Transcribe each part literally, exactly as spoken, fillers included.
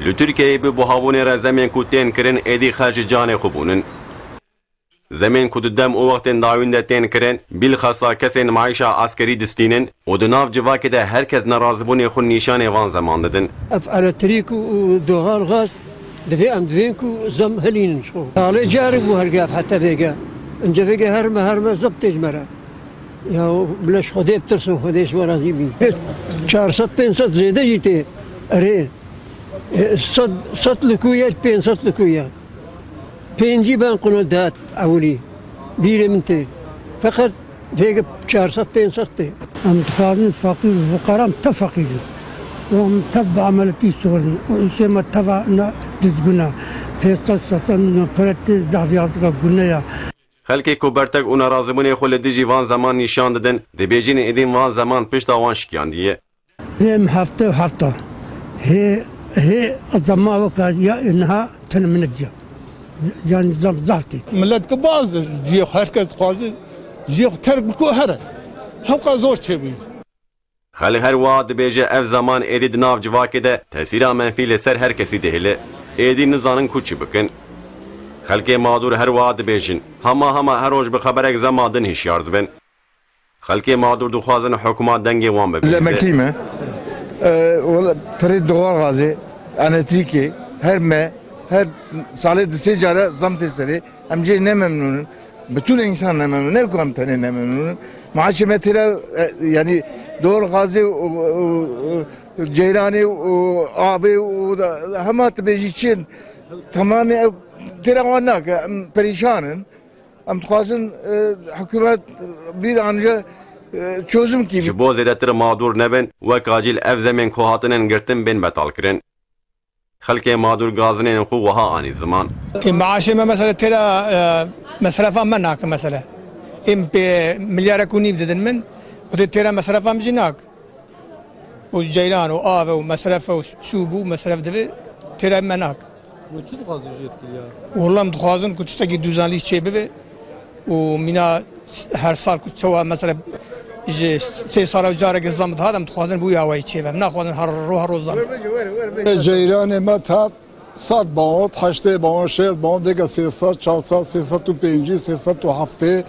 Li Tirkiyeyê bi buhabûnê re zemên ku tên kirin êdî xercî canê xwe bûnin. Zemên ku di dem û wextên dawîn de tên kirin, bîlxasa kesên mayîşa eskerî distînin û di nav civakê de her kes nerazibûnê xwe nîşanê van zeman didin. Ev elektrîk û, û doğal gaz divê em divên ku zem hilînin ji xwe. Salê carek bû her gav heta vêge. Ince vêge her me, her me zem tê ji me re. Ya bila ji Xwedê bitirsin, Xwedê ji we razî bî. Çar sed pênc sed zêde jî tê. Erê. E, sed, sed li ku ye, pênc sed li ku ye. Pêncî ben qino dihat ewilî. Bîrê min tê. Feqet vêge çar sed pênc sed tê. Em dixwazin feqîr û fuqara em tev feqîr in. Û em tev bi emeletî şixulin. Û îşê me teva ne dizgin e. Pênc sed şeş sed milyon pere tê zehf yazika gune ya. Xelkê ku bertek û nerazîbûnê xwe li dijî van zeman nîşan didin, dibêjin êdî van zeman pişta wan şikiyandiye. Em hefte hefta. Hê, hê zema weka ya niha tene min diya. Z-, yani zam zaf tê. Millet ki baz cihê xwe, her kes dixwaze cihê xwe terk biko here. Hewqa zor çêbûye. Xelk her wiha dibêje ev zeman êdî di nav civakê de tesîra menfî li ser her kesî dihêle. Êdî nizanin ku çi bikin. Xelkê madûr her wiha dibêjin, hema hema her roj bi xeberek zema din hişyar dibin. Xelkê madûr dixwazin hikûmet dengê wan bibihîze. Emeklî me. Ee, wala, pirê doğal gazê, elektrîkê, her me, her salê di sê cara zam tê serê. Em jê ne memnûn in. Bütün insan ne memnûn. Ne ku em tenê ne memnûn in. Maaşê me têra, e, yani doğal gazê û, û, û ceyranê û avê û da, hema tu bêjî çi in. Tamamê ew têra wan nake. Em perîşan in. Em dixwazin, e, hikûmet bir an önce, e, çözüm ki. Ji bo zêdetir madûr nebin, wek acîl ev zemên ku hatinin girtin bên betalkirin. Xelkê madûr gazinên xwe wiha anî ziman. Ê, maaşê me mesela têra, e, mesrefa me nake mesela. Êm pê milyarek û nîv didin min, xwedê têra mesrefa min jî nak. Û ceyran û av û mesref û şûb û mesref divê têra me nak. Û çi dixwazin ji yetkiliya? Wela em dixwazin ku tiştekî duzanlî çê bibe û mîna her sal ku çawa mesela ji sê sala careke zam dihat em dixwazin bu yawayî çê be. Em naxwazin her ro her ro zam. Ceyranê me tat sed bawon, heştê bawon, şêst bawon, vêga sê sed, çar sed, sê sed û pêncî, sê sed û heftê,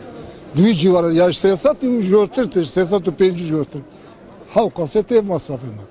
di wî cîwara, ya sê sed û jortir tê, sê sed û pêncî jortir. Hewqasê tê masrafê me.